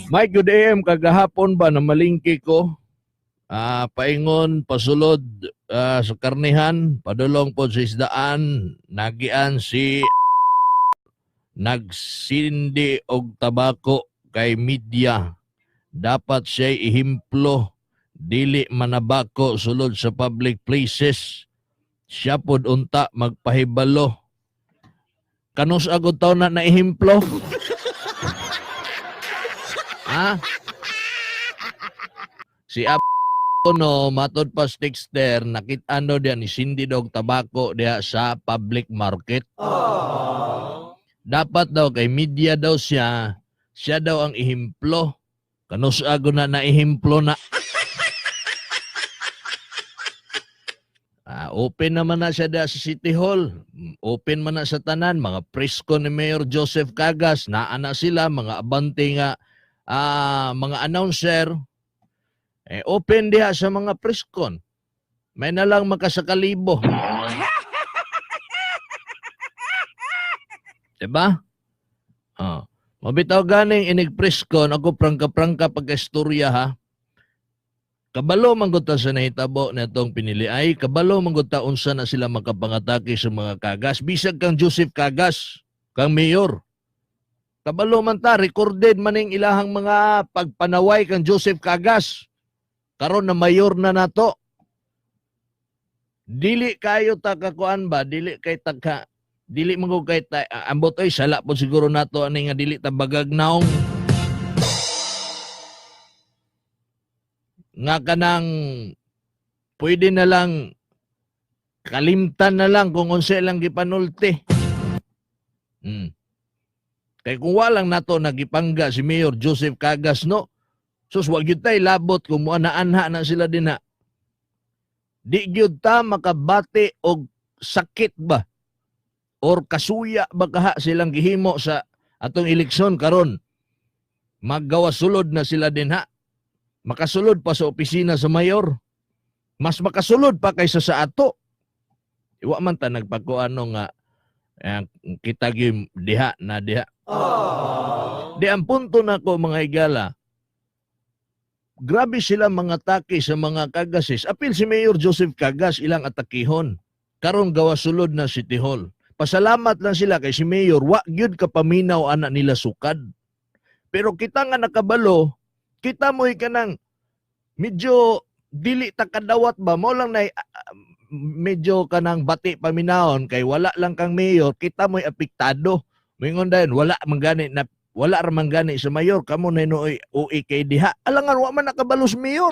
Mike, good AM. Kagahapon ba na malingki ko? Paingon, pasulod sa karnihan, padulong po sa isdaan, nagian si nagsindi og tabako kay media. Dapat siya ihimplo, dili manabako sulod sa public places. Siya pod unta magpahibalo. Kanus agod taon na naihimplo? Ha? Si Ab no, matod pa sa texter, nakita no diya ni Cindy dog tabako diya sa public market. Dapat daw kay media daw siya, siya daw ang ihimplo. Kanus ago na naihimplo na. Open naman na siya diya sa City Hall. Open man na sa tanan, mga presko ni Mayor Joseph Cagas, naa na sila, mga abante nga mga announcer. Eh, open diha sa mga preskon. May na lang makasakalibo. Diba? Oh. Mabitaw ganing inig preskon, ako prangka-prangka pagka-istorya ha. Kabalo man gud ta sa nahitabo na itong pinili ay, kabalo man gud ta unsa na sila makapangatake sa mga Kagas. Bisag kang Joseph Cagas, kang mayor. Kabalo man ta, recorded man ning ilahang mga pagpanaway kang Joseph Cagas. Karon na mayor na nato. Dili kayo ta kakuan ba, dili kay tagka, dili man gud kay ta, ambot oy sala po siguro nato ani nga dili ta bagag naong. Nga kanang pwede na lang kalimtan na lang kung unsa lang gipanulti. Kay kung walang nato nagipangga si Mayor Joseph Cagas no, sus wag gyud tay labot kung moa naanha na sila dinha. Di gyud ta makabati og sakit ba or kasuya ba kaha silang gihimo sa atong eleksyon karon. Maggawa sulod na sila dinha. Makasulod pa sa opisina sa mayor. Mas makasulod pa kaysa sa ato. Iwa man ta nagpagkuano nga kita gyud diha na diha. Di ang punto nako mga higala. Grabe sila mga atake sa mga Kagases. Apil si Mayor Joseph Cagas ilang atakihon. Karon gawa sulod na City Hall. Pasalamat lang sila kay si Mayor wa gyud kapaminaw ana nila sukad. Pero kita nga nakabalo, kita mo'y kanang medyo dili ta kadawat ba mo lang na medyo kanang bati paminahon kay wala lang kang mayor, kita mo'y apektado. Moingon dayon wala man gani na wala ra man gani sa mayor, kamo na nooy ui kay diha. Alangan wa man nakabalo sa mayor.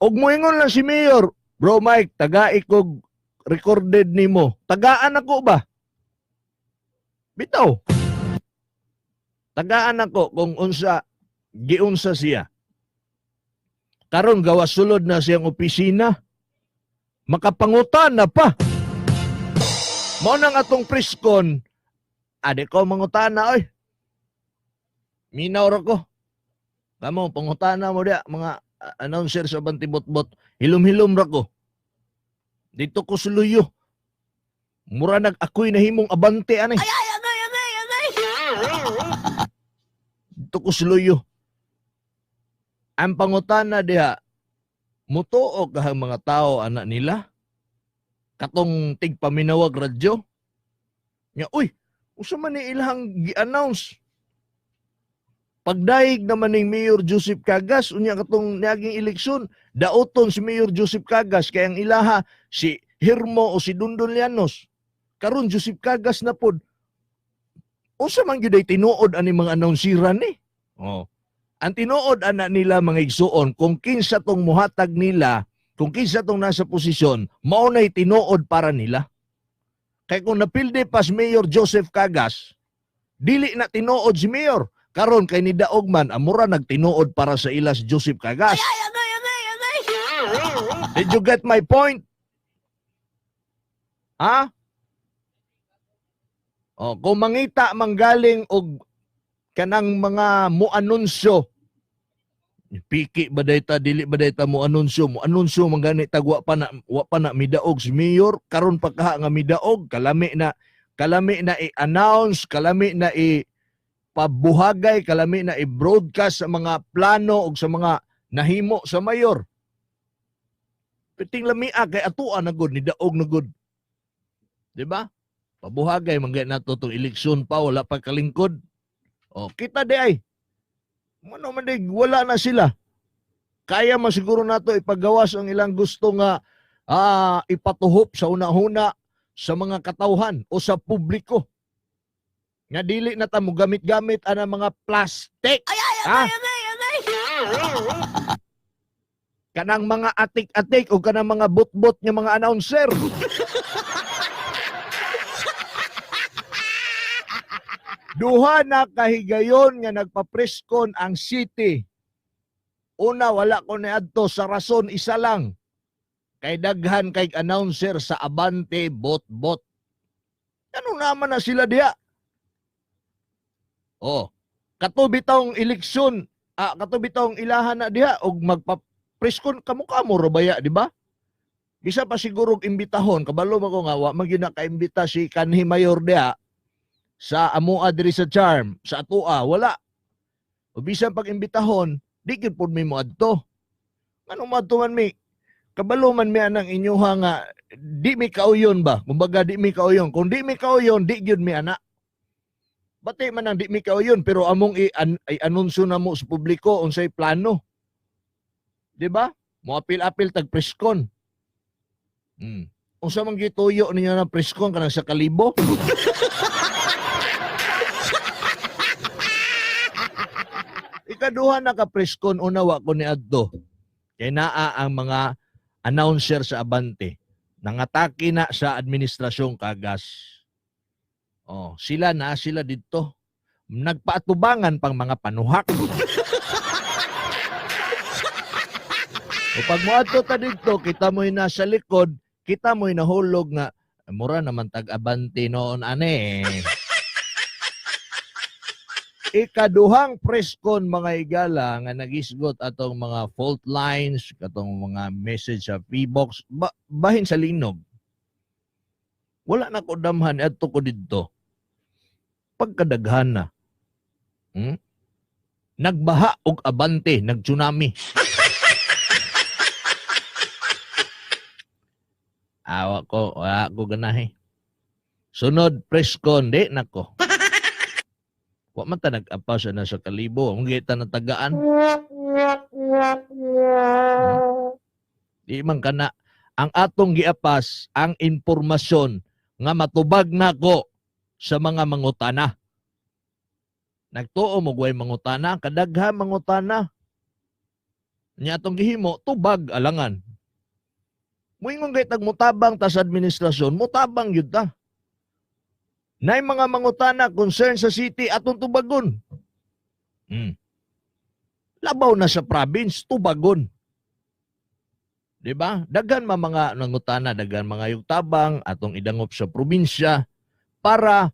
Og moingon lang si mayor, Bro Mike, tagai kog recorded nimo. Tagaan ako ba? Bitaw. Tagaan ako kung unsa giunsa siya. Karon gawa sulod na siyang opisina. Makapangutan na pa. Mao nang atong preskon, ade ko mangutana oy. Minaw ra ko. Kamo pangutana mo diya mga announcer sa Bantibot-bot, hilom-hilom ra ko. Dito ko suluyo. Mura nag ako'y nahimong abante ani. Ay, ay, agay, agay, agay. Dito ko suluyo. Ang pangutana diha, mutuo ka ang mga tao anak nila? Katong tigpaminawag radyo? Nya, uy, usa man ni ilang gi-announce. Pagdaig naman ning Mayor Joseph Cagas, unya katong niaging eleksyon, daoton si Mayor Joseph Cagas kay ang ilaha si Hirmo o si Dundon Llanos. Karon Joseph Cagas na pod. Unsa man gyud ay tinuod ani mga announceran ni? Oh. Ang tinuod ana nila mga igsuon kung kinsa tong muhatag nila, kung kinsa tong nasa posisyon, mao nay tinuod para nila. Kay kung napildi pa si Mayor Joseph Cagas, dili na tinuod si Mayor. Karon kay nidaog man, amura nagtinuod para sa ila si Joseph Cagas. Ay, ay, agay, agay, agay. Did you get my point? Ha? Oh, kung mangita manggaling og kanang mga mo-anunsyo, piki ba dayta, dili ba dayta mo-anunsyo, mo-anunsyo man gani tag wa pa na midaog si mayor, karon pa kaha nga midaog, kalami na Kalami na i-announce, kalami na i pabuhagay, kalami na i-broadcast sa mga plano o sa mga nahimo sa mayor. Piting lamia kay atoa na gud ni daog na gud. Di ba? Pabuhagay man gay nato tong eleksyon pa, wala pa kalingkod. O kita di ay. Mano man di wala na sila. Kaya man siguro nato ipagawas ang ilang gusto nga ipatuhop sa una-huna sa mga katawhan o sa publiko. Nga dili na ta mo gamit-gamit ana mga plastic. Ay, ay, Ah? agay, agay, agay! Kanang mga atik-atik o kanang mga bot-bot nga mga announcer. Duha na kahigayon nga nagpapreskon ang city. Una, wala ko niadto sa rason isa lang. Kay daghan kay announcer sa Abante bot-bot. Ano naman na sila diha? Oh, kato bitawng eleksyon, kato bitawng ilahan na diha og magpa-preskon kamo-kamo ra baya, di ba? Bisa pa siguro og imbitahon, kabalo man ko nga wa man gyud nakaimbita si kanhi mayor diha sa amoa diri sa Charm, sa atoa, wala. O bisan pag imbitahon, di gyud pud mi moadto. Ngano moadto man mi? Kabalo man mi anang inyuha nga di mi kauyon ba? Kumbaga di mi kauyon. Kung di mi kauyon, di gyud mi ana. Bati man ang di mi kauyon pero among i-anunsyo na mo sa publiko unsay plano. Di ba? Moapil-apil tag preskon. Unsa man gituyo ninyo na preskon kanang sa kalibo? Ikaduha na ka preskon, una wa ko ni adto. Kay naa ang mga announcer sa Abante. Nangatake na sa administrasyong Kagas. Oh, sila na sila didto. Nagpaatubangan pang mga panuhak. O pag moadto ta didto, kita mo'y nasa likod, kita mo'y nahulog nga mura naman tag-Abante noon ane. Ikaduhang preskon mga higala nga nagisgot atong mga fault lines, katong mga message sa P-box, bahin sa linog. Wala na ko damhan adto ko didto. Pagkadaghan na. Nagbaha og Abante, nagtsunami. Awa ko, wala ko ganahe. Sunod preskon di nako. Wa man ta nag-apas na sa kalibo, ang kita na tagaan. Di man kana ang atong giapas ang impormasyon nga matubag nako sa mga mangutana. Nagtuo mo gway mangutana, kadaghan mangutana. Nya atong gihimo tubag alangan. Moingon kay tag mutabang ta sa administrasyon, mutabang gyud ta. Nay mga mangutana concern sa city atong tubagon. Labaw na sa province, tubagon. Di ba? Daghan man mga nangutana, daghan mga yugtabang atong idangop sa probinsya para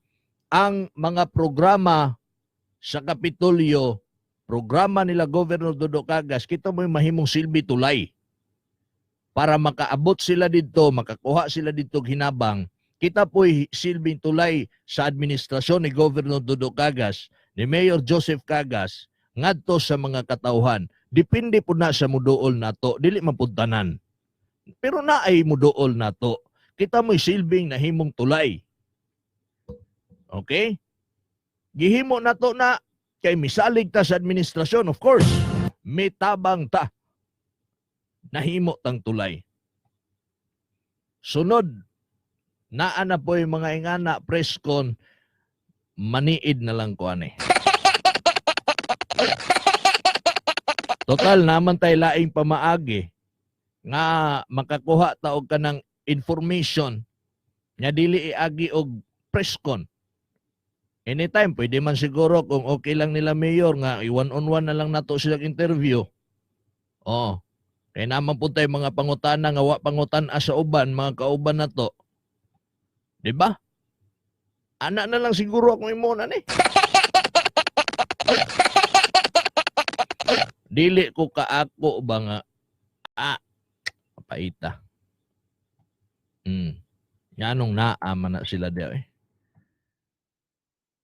ang mga programa sa Kapitolyo, programa nila Governor Dodo Cagas, kita mo yung mahimong silbi tulay. Para makaabot sila dito, makakuha sila dito hinabang, kita po'y silbing tulay sa administrasyon ni Governor Dodo Cagas, ni Mayor Joseph Cagas, ngadto sa mga katawhan. Depende po na sa muduol nato, dili man pud tanan. Pero naay muduol nato. Kita mo'y silbing nahimong tulay. Okay? Gihimo nato na kay misalig ta sa administrasyon, of course. Mitabang ta. Nahimo tang tulay. Sunod, naa na po yung mga ingana, presscon, maniid na lang ko ani. Total, naman tayo laing pamaagi nga makakuha ta og kanang information nga dili iagi og presscon. Anytime, pwede man siguro kung okay lang nila mayor nga i-one-on-one na lang nato sila interview. Oh. Kaya naman po tayo mga pangutana nga wa pangutan sa uban, mga kauban na to. Diba? Ana na lang siguro akong imuna ni. Dili ko kaako ba nga paita. Nganong naa man na sila diya eh.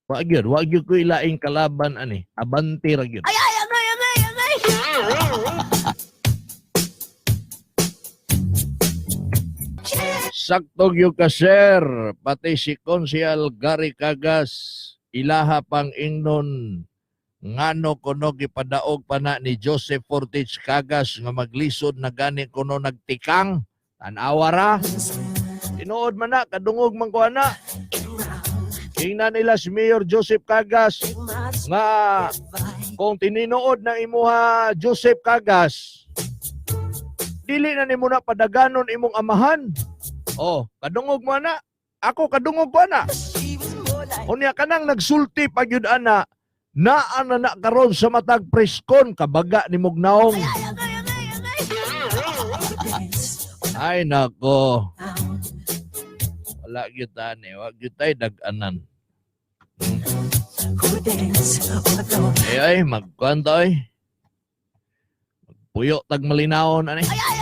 Wa gyud, wa gyud ko ilaing kalaban ani. Abante ra gyud. Ay, ay, agay, agay, agay! Sakto gyud ka, sir. Pati si Konsehal Gary Cagas ilaha pang ingnon ngano kuno gipadaog pa na ni Joseph Fortich Cagas nga maglisod na gani kuno nagtikang. Tan-awa ra. Tinuod man na, kadungog man ko ana. Ingnan nila si Mayor Joseph Cagas nga kung tininood ng imuha Joseph Cagas, dili na nimo na padaganon imong amahan. Oh, kadungog mo ana. Ako kadungog ko ana. Unya kanang nagsulti pa gyud ana, naa na na karon sa matag preskon kabaga ni Mugnaong. Ay, agay, agay, agay! Ay nako. Wala gyud ani, wa gyud tay dag-anan. Eh ay magkuan ta oy. Puyo tag malinawon ani. Ay, ay,